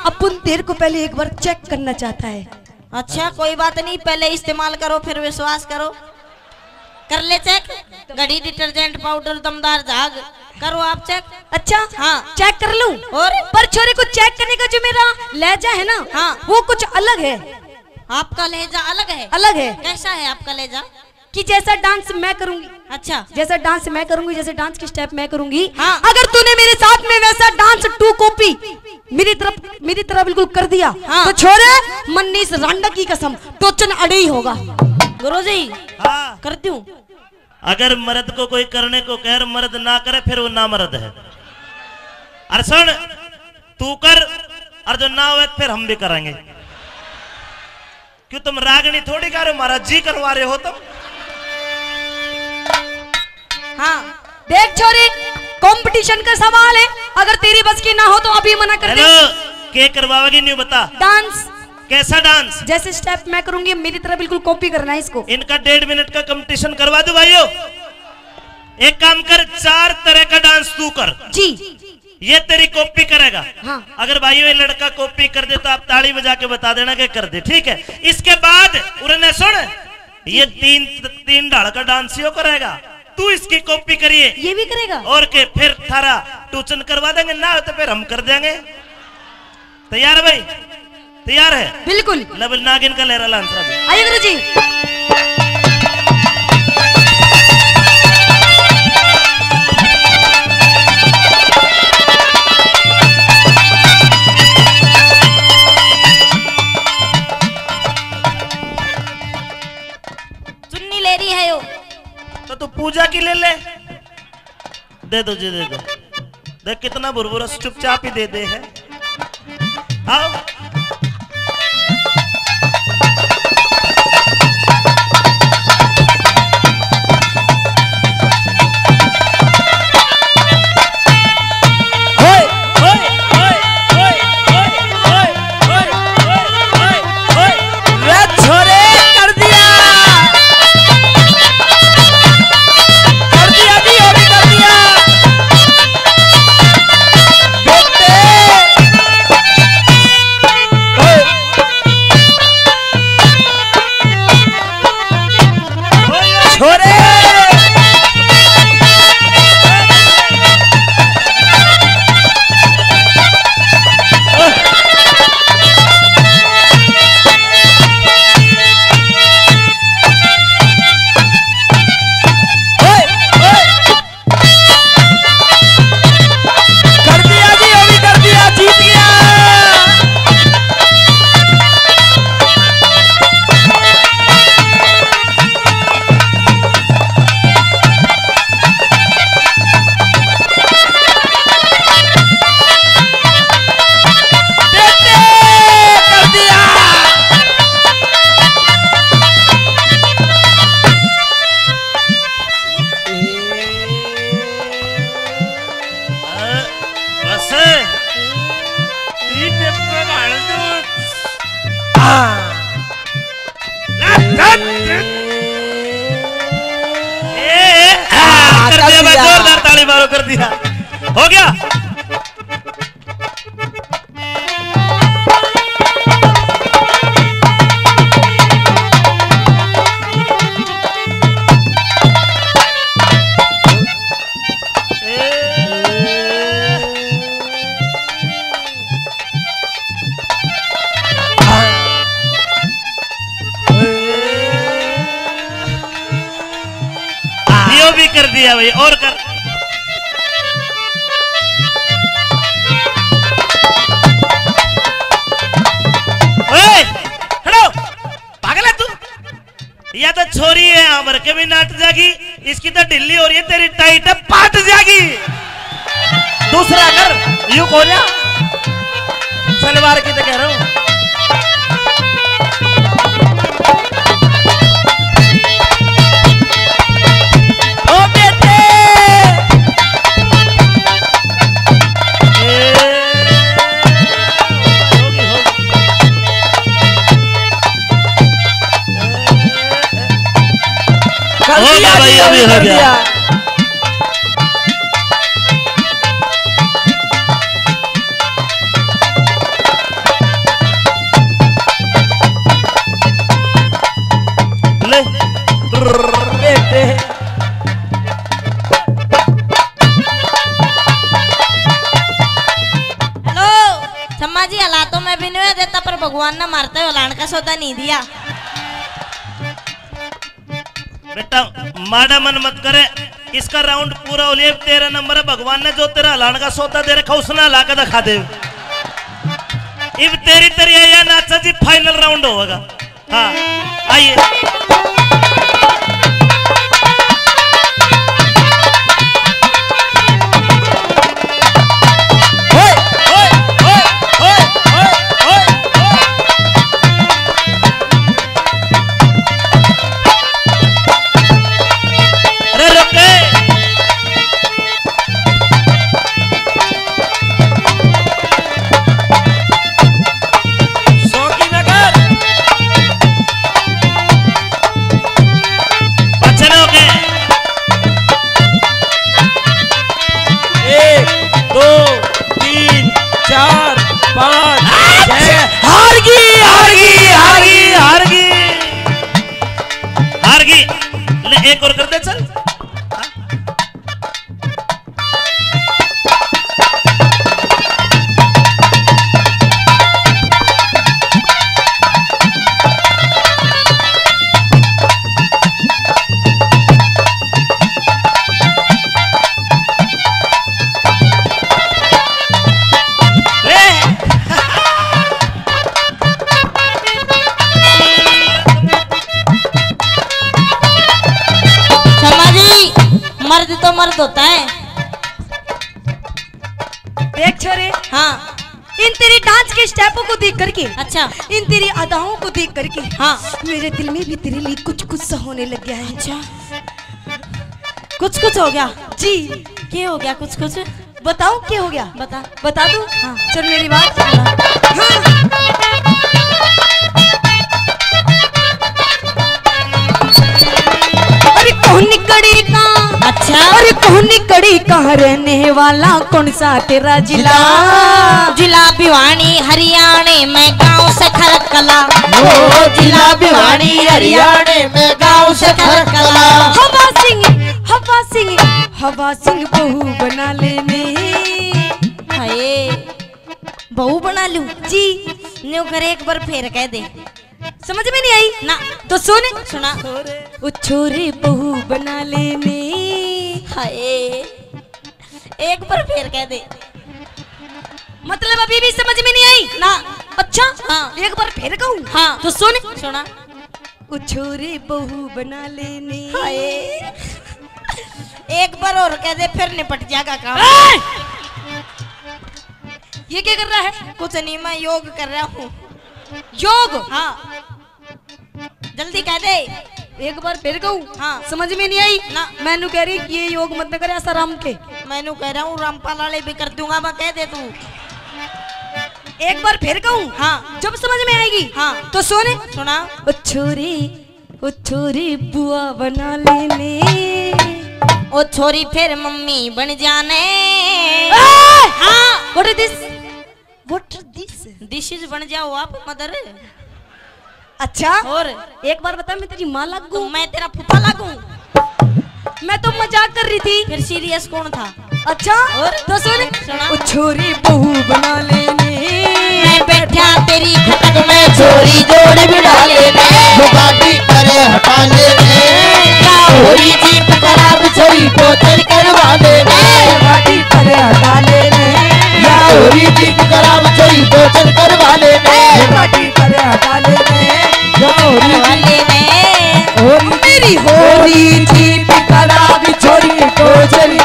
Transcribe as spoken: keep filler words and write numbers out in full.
अपन तेरे को पहले एक बार चेक करना चाहता है। अच्छा, कोई बात नहीं, पहले इस्तेमाल करो, फिर विश्वास करो। कर ले चेक। घड़ी, डिटर्जेंट पाउडर, दमदार झाग, करो आप चेक। अच्छा, हाँ। चेक कर लूं? और? पर छोरे को चेक करने का जो मेरा लहजा है ना, हाँ। वो कुछ अलग है। आपका लहजा अलग है? अलग है। कैसा है आपका लहजा? कि जैसा डांस मैं करूंगी, अच्छा। जैसा डांस मैं करूंगी, जैसे डांस की स्टेप मैं करूंगी, हाँ। अगर तूने मेरे साथ में वैसा डांस टू कॉपी मेरी तरफ, मेरी तरह बिल्कुल कर दिया, हाँ। तो छोरे, मन्नीस रांडा की कसम, टोचन अड़े ही होगा। गुरुजी, हाँ। कर दूं? अगर मर्द को कोई करने को कहे, मर्द ना करे, फिर वो ना मर्द है। और सुन, तू कर, और जो ना होवे, फिर हम भी करेंगे। क्यों, तुम रागनी थोड़ी गा रहे हो, हमारा जी करवा रहे हो तुम। हाँ, देख छोरी, कंपटीशन का सवाल है, अगर तेरी बस की ना हो तो अभी मना कर दे। हेलो, के करवाओगी, न्यू बता। डांस। कैसा डांस? जैसे स्टेप मैं करूंगी, मेरी तरह बिल्कुल कॉपी करना है इसको। इनका डेढ़ मिनट का कंपटीशन करवा दो भाइयों। एक काम कर, चार तरह का डांस तू कर। जी। ये तेरी कॉपी करेगा। हाँ। अगर भाइयों ये लड़का कॉपी कर दे तो आप ताली बजा के बता देना कि कर दे, ठीक है? इसके बाद उन्होंने सुन, ये तीन, तीन ढाल का डांस यो करेगा, तू इसकी कॉपी करिए। ये भी करेगा? और के, फिर थारा ट्यूशन करवा देंगे, ना हो तो फिर हम कर देंगे। तैयार है भाई? तैयार है? बिल्कुल। लबल नागिन का लहरा लांसरा भी। आइए गुरु जी। चुन्नी ले रही है यो। तो तू पूजा की ले ले। दे दो जी, दे दो। देख कितना भुरभुरा चुपचाप ही दे दे है। आओ। ओए, ओए, ओए। रे छोरे, कर दिया, कर दिया जी, अभी कर दिया। बेटे। ओए। छोरे। ओए, ओए। कर दिया जी, अभी कर दिया, जीत गया। बस। तीन पे गाड़ दो। हाँ। ए, ए, आ, हाँ, कर दिया भाई, जोरदार ताली मारो, कर दिया। हो गया। यो भी कर दिया भाई, और कर। ओए, खड़ो, पागल है तू? या तो छोरी है, हाँ, भर के भी नाट जागी। इसकी तो ढिल्ली हो रही है, तेरी टाइट है, पाट जागी। दूसरा कर, यू को जा। सलवार की तो कह रहा हूँ। ओ बेटे। ए, होगी, होगी। कर हो गया दिया भाई, जी, अभी हो कर गया। दिया। शर्मा जी, हला तो मैं भी नहीं देता, पर भगवान ने मारते हुए हलान का सौदा नहीं दिया। बेटा, माड़ा मन मत करे, इसका राउंड पूरा हो लिया। अब तेरह नंबर है, भगवान ने जो तेरा हलान का सौदा दे रखा, उसने हला के दिखा दे। इब तेरी तेरी है या नाचा जी, फाइनल राउंड होगा। हाँ, आइए। अरे रुक। सौगी नगर। बचन हो गए। एक, दो, तीन, चार, पाँच, छह। हार गई, हार गई, हार गई, हार गई। हार गई। ले, एक और कर दे, चल। शर्मा जी, मर्द तो मर्द होता है। देख छोरे, हाँ। इन तेरी डांस के स्टेपों को देख करके, अच्छा। इन तेरी अदाओं को देख करके, हाँ। मेरे दिल में भी तेरे लिए कुछ कुछ सा होने लग गया है। अच्छा। कुछ कुछ हो गया? जी। के हो गया कुछ कुछ? बताऊं के हो गया? बता। बता दूं? हाँ। चल मेरी बात सुन। हाँ। अरे कौन कड़ी का? अच्छा। अरे कौन कड़ी का रहने वाला, कौन सा तेरा जिला? जिला भिवानी हरियाणा में, गांव सखर कला। ओ जिला भिवानी हरियाणा में, गांव सखर कला। हवा सिंह, हवा सिंह, हवा सिंह बहू बना लेने। हाय, बहू बना लूं? जी। न्यू कर, एक बार फेर कह दे। समझ में नहीं आई? ना। तो सुन। सुना। ओ छोरे बहू बना लेने। हाय, एक बार फेर कह दे। मतलब अभी भी समझ में नहीं आई? ना। अच्छा? हाँ। एक बार फेर कहूँ? हाँ। तो सुन। सुना। ओ छोरे बहू बना लेने। हाय। एक बार और कह दे, फिर निपट जाएगा काम। ए! ये क्या कर रहा है? कुछ नहीं, मैं योग कर रहा हूँ। योग? हाँ। जल्दी कह दे। एक बार फिर कहूँ? हाँ। समझ में नहीं आई? ना। मैनू कह रही कि ये योग मत करे, ऐसा राम के। मैनू कह रहा हूँ, रामपाल वाले भी कर दूंगा मैं, कह दे तू। एक बार फिर कहूँ? हाँ। जब समझ में आएगी? हाँ। तो सुन। सुना। ओ छोरी, ओ छोरी बुआ बना लेने। ओ छोरी फिर मम्मी बन जाने। ए! हाँ। What is this? What this? This is बन जाओ आप मदर। अच्छा? और? एक बार बता, मैं तेरी माँ लागू? तो मैं तेरा फूफा लागू? मैं तो मजाक कर रही थी। फिर सीरियस कौन था? अच्छा? और? तो सुन। सुना। ओ छोरी बहू बना लेने। मैं बैठा तेरी खटक में, छोरी जोड़ बिठा लेने। वो गाड़ी परे हटा लेने। या होरी जीप खराब, छोरी पोचर करवा लेने। गाड़ी परे हटा लेने। या होरी जीप खराब, छोरी पोचर करवा लेने। गाड़ी परे हटा लेने। या होरी जीप, होरी, मेरी होरी जीप खराब, छोरी पोचर